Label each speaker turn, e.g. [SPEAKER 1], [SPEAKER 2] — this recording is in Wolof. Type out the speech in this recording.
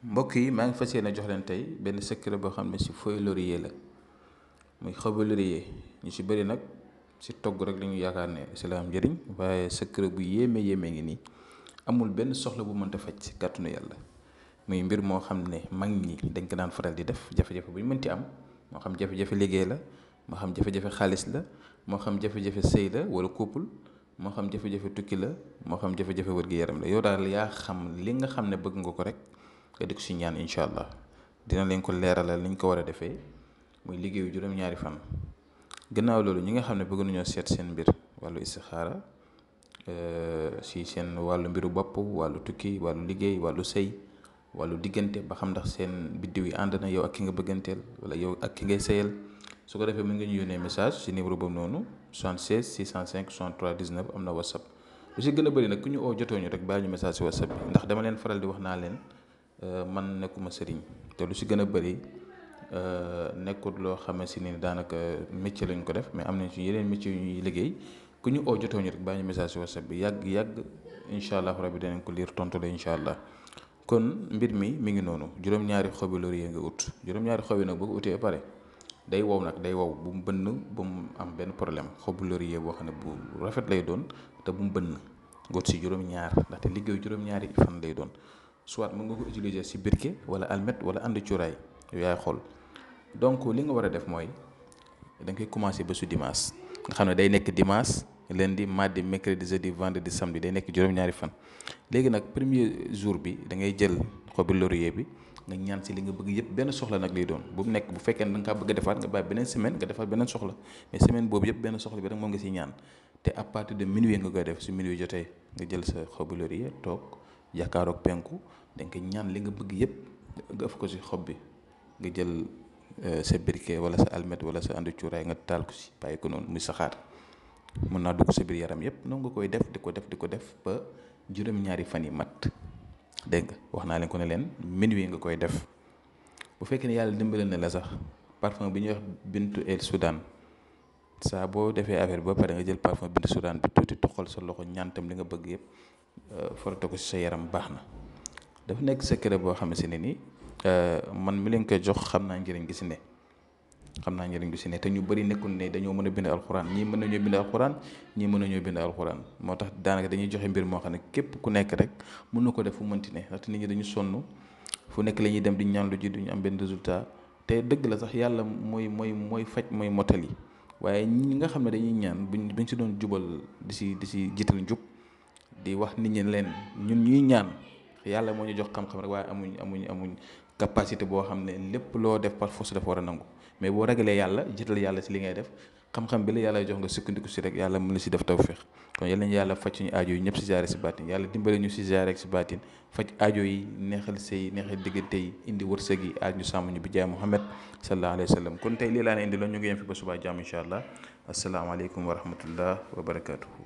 [SPEAKER 1] mbokk yi maa ngi fas yéene jox leen tey benn secret boo xam ne ci feuille laurier la muy xobu laurier ñu ci bëri nag ci togg rek la ñu yaakaar ne ci la am njëriñ waaye secret bu yéeme yéeme ngi nii amul benn soxla bu mënta faj ci kàttanu yàlla muy mbir moo xam ne mag ñi dañ ko daan faral di def jafe-jafe bu ñu mënti am moo xam jafe-jafe liggéey la moo xam jafe-jafe xaalis la moo xam jafe-jafe sëy la wala couple moo xam jafe-jafe tukki la moo xam jafe-jafe wér-gu-yaram la yow daal yaa xam li nga xam ne bëgg nga ko rek nga di ko si ñaan incha allah dina leen ko leeralal ni ñu ko war a defee muy liggéeyu juróom-ñaari fan. gannaaw loolu ñi nga xam ne bëgg nañoo seet seen mbir wàllu istixaara si seen wàllu mbiru bopp wàllu tukki wàllu liggéey wàllu sëy wàllu diggante ba xam ndax seen biddiw yi ànd na yow ak ki nga bëgganteel wala yow ak ki ngay sëyal su ko defee mën nga ñu yónnee message si numéro boobu noonu 76 605 63 19 am na whatsapp lu si gën a bëri nag ku ñu oo jotoo ñu rek bàyyi ñu message si whatsapp bi ndax dama leen faral di wax naa leen man nekkuma sëriñ te lu si gën a bëri nekkut loo xamante si ni daanaka métier lañ ko def mais am nañ ci yeneen métier yu ñuy liggéey ku ñu oo jotoo ñu rek bàyyi ñu message si whatsapp bi yàgg incha allah rabi danañ ko liir tontu la incha allah. kon mbir mi ngi noonu juróom-ñaari xobi laurier nga ut juróom-ñaari xobi nag boo ko utee ba pare day wow nag day wow bu mu bënn bu mu am benn problème xobu laurier boo xam ne bu rafet lay doon te bu mu bënn nga ut si juróom-ñaar ndaxte liggéeyu juróom-ñaari fan lay doon soit mën nga ko utiliser si briquet wala almet wala ànd cuuraay yow yaay xool donc li nga war a def mooy da nga koy commencer ba su dimanche nga xam ne day nekk dimanche lundi mardi mercredi jeudi vendredi samedi day nekk juróom-ñaari fan léegi nag premier jour bi da ngay jël xobi laurier bi nga ñaan si li nga bëgg yëpp benn soxla nag lay doon bu mu nekk bu fekkee ne da nga kaa bëgg a defaat nga bàyyi beneen semaine nga defaat beneen soxla mais semaine boobu yëpp benn soxla bi rek moom nga si ñaan te à partir de minuit nga koy def su minuit jotee nga jël sa xobi laurier toog jàkkaaroog penku da nga koy ñaan li nga bëgg yëpp nga ëf ko si xob bi nga jël sa briquet wala sa almet wala sa ànd cuuraay nga taal ko si bàyyi ko noonu muy saxaar mën naa dugg sa biir yaram yëpp noonu nga koy def di ko def ba juróom-ñaari fan yi mat dégg nga wax naa leen ko ne leen minuit nga koy def bu fekkee ne yàlla dimbale na la sax parfum bi ñuy wax bintu el Soudan saa boo defee affaire bi ba pare nga jël parfum bintu Soudan bi tuuti toxal sa loxo ñaantam li nga bëgg yëpp forate ko si sa yaram baax na dafa nekk secret boo xam ne ni man mi leen koy jox xam naa njëriñ gi si ne te ñu bëri nekkul ne dañoo mën a bind alxuraan ñii mën nañoo bind alxuraan ñii mën nañoo bind alxuraan moo tax daanaka dañuy joxe mbir moo xam ne képp ku nekk rek mën na ko def fu mënti ne ndaxte nit ñi dañu sonn fu nekk la ñuy dem di ñaan lu ji duñu am benn résultat te dëgg la sax yàlla mooy faj mooy mottali waaye ñi nga xam ne dañuy ñaan buñ si doon jubal di si jiital njub di wax nit ñi leen ñun ñuy ñaan yàlla moo ñu jox xam-xam rek waaye amuñ capacité boo xam ne lépp loo def par force dafa war a nangu mais boo ragalee yàlla jiital yàlla si li ngay def xam-xam bi la yàlla jox nga sukkandiku si rek yàlla mën na si def tawféex kon yal nañu yàlla faj suñu aajo yi ñëpp si jaare si baatin yàlla dimbale ñu si jaare ak si baatin faj aajo yi neexal sëy neexal diggante yi indi wërsëg yi aaj ñu sàmm ñu bi jaay Muhammad sallallahu alayhi wa sallam kon tey lii laa ne indi loon ñu ngi yem fi ba subaa jàmm incha allah asalaamaaleykum wa rahmatullah wa barakatuhu